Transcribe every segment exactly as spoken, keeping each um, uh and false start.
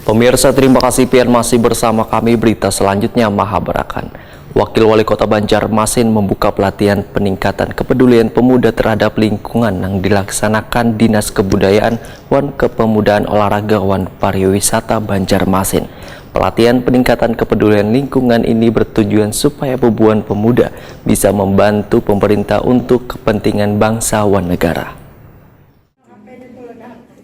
Pemirsa, terima kasih pian masih bersama kami. Berita selanjutnya mahabarakan. Wakil Wali Kota Banjarmasin membuka pelatihan peningkatan kepedulian pemuda terhadap lingkungan yang dilaksanakan Dinas Kebudayaan wan Kepemudaan, Olahraga wan Pariwisata Banjarmasin. Pelatihan peningkatan kepedulian lingkungan ini bertujuan supaya bubuhan pemuda bisa membantu pemerintah untuk kepentingan bangsa wan negara.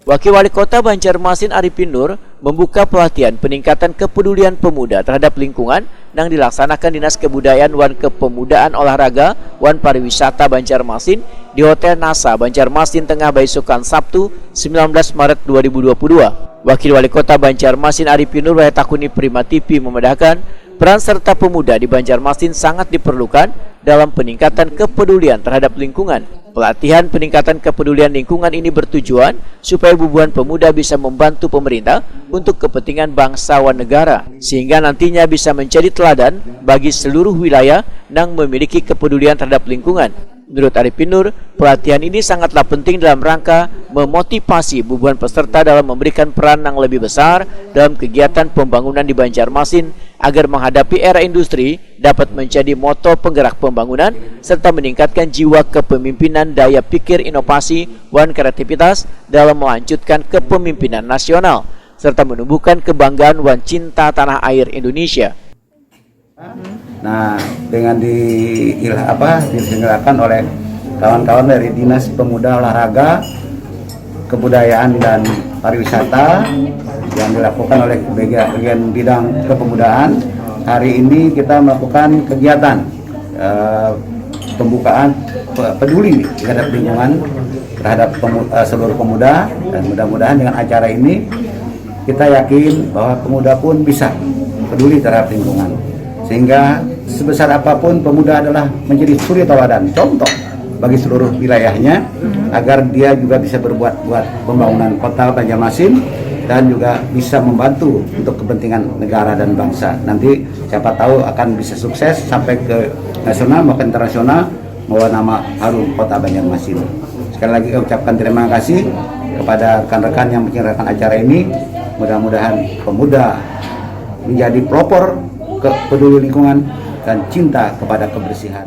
Wakil Wali Kota Banjarmasin Arifin Nur membuka pelatihan peningkatan kepedulian pemuda terhadap lingkungan nang dilaksanakan Dinas Kebudayaan wan Kepemudaan, Olahraga wan Pariwisata Banjarmasin di Hotel Nasa Banjarmasin Tengah baisukan Sabtu sembilan belas Maret dua ribu dua puluh dua. Wakil Wali Kota Banjarmasin Arifin Nur wayah takuni Prima T V memedahkan, peran serta pemuda di Banjarmasin sangat diperlukan dalam peningkatan kepedulian terhadap lingkungan. Pelatihan peningkatan kepedulian lingkungan ini bertujuan supaya bubuhan pemuda bisa membantu pemerintah untuk kepentingan bangsa wan negara, sehingga nantinya bisa menjadi teladan bagi seluruh wilayah nang memiliki kepedulian terhadap lingkungan. Menurut Arifin Nur, pelatihan ini sangatlah penting dalam rangka memotivasi bubuhan peserta dalam memberikan peran yang lebih besar dalam kegiatan pembangunan di Banjarmasin agar menghadapi era industri dapat menjadi motor penggerak pembangunan serta meningkatkan jiwa kepemimpinan, daya pikir, inovasi, wan kreativitas dalam melanjutkan kepemimpinan nasional serta menumbuhkan kebanggaan wan cinta tanah air Indonesia. Nah, dengan di apa diselenggarakan oleh kawan-kawan dari Dinas Pemuda, Olahraga, Kebudayaan dan Pariwisata yang dilakukan oleh bagian bidang kepemudaan, hari ini kita melakukan kegiatan eh, pembukaan peduli terhadap lingkungan, terhadap pemu, eh, seluruh pemuda, dan mudah-mudahan dengan acara ini kita yakin bahwa pemuda pun bisa peduli terhadap lingkungan, sehingga sebesar apapun pemuda adalah menjadi suri teladan, contoh bagi seluruh wilayahnya, agar dia juga bisa berbuat buat pembangunan kota Banjarmasin dan juga bisa membantu untuk kepentingan negara dan bangsa. Nanti siapa tahu akan bisa sukses sampai ke nasional maupun internasional, membawa nama harum kota Banjarmasin. Sekali lagi kami ucapkan terima kasih kepada rekan-rekan yang menyelenggarakan acara ini. Mudah-mudahan pemuda menjadi pelopor ke peduli lingkungan dan cinta kepada kebersihan.